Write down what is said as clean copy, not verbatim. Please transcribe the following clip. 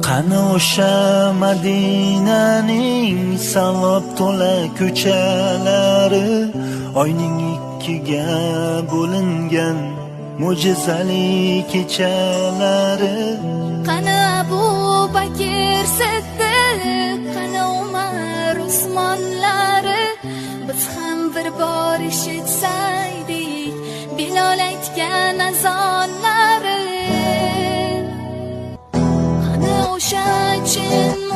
Qani o'sha Madinaning savob to'la ko'chalari, oyning ikkiga bo'lingan mo'jizali kechalari? Qani Abu Bakr Siddiq, qani Umar, Usmonlari? Biz ham bir bor eshitsaydik Bilol aytgan azonlari. Qani o'sha chin